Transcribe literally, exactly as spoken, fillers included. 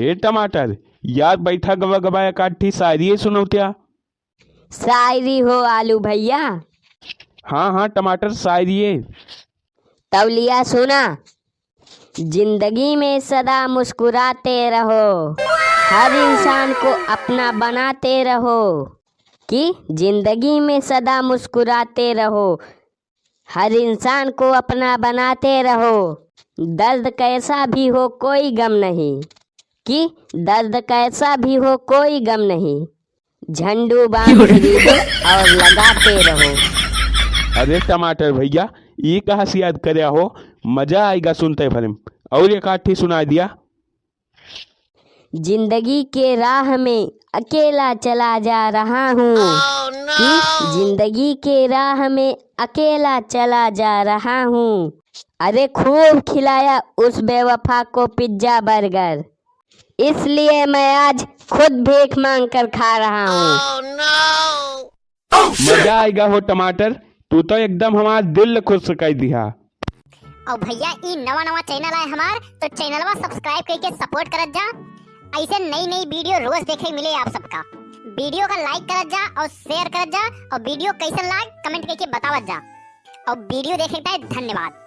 ए टमाटर, यार बैठा गवा गवा एक आध ठी शायरी सुनौत्या। शायरी हो आलू भैया? हाँ, हाँ, टमाटर, शायरी है। तौलिया सुना, जिंदगी में सदा मुस्कुराते रहो, हर इंसान को अपना बनाते रहो, कि जिंदगी में सदा मुस्कुराते रहो, हर इंसान को अपना बनाते रहो, दर्द कैसा भी हो कोई गम नहीं, कि दर्द कैसा भी हो कोई गम नहीं, झंडू बांध लीजिए और लगाते रहो। अरे टमाटर भैया, ई कहाँ से याद करे हो? मजा आएगा सुनते भरे में। और एक आध ठी सुना दिया। जिंदगी के राह में अकेला चला जा रहा हूँ, कि जिंदगी के राह में अकेला चला जा रहा हूँ। अरे खूब खिलाया उस बेवफा को पिज्जा बर्गर, इसलिए मैं आज खुद भीख मांग कर खा रहा हूँ। मजा आएगा हो टमाटर, तू तो एकदम हमार दिल खुश कर दिया। और भैया, ई नवा नवा चैनल है हमार, तो चैनलवा सब्सक्राइब करके सपोर्ट करत जा। ऐसे नई नई वीडियो रोज देखे मिले आप सबका। वीडियो का लाइक करत जा और शेयर करत जा, और वीडियो कैसन लाग कमेंट करके बतावत जा। और वीडियो देखे के धन्यवाद।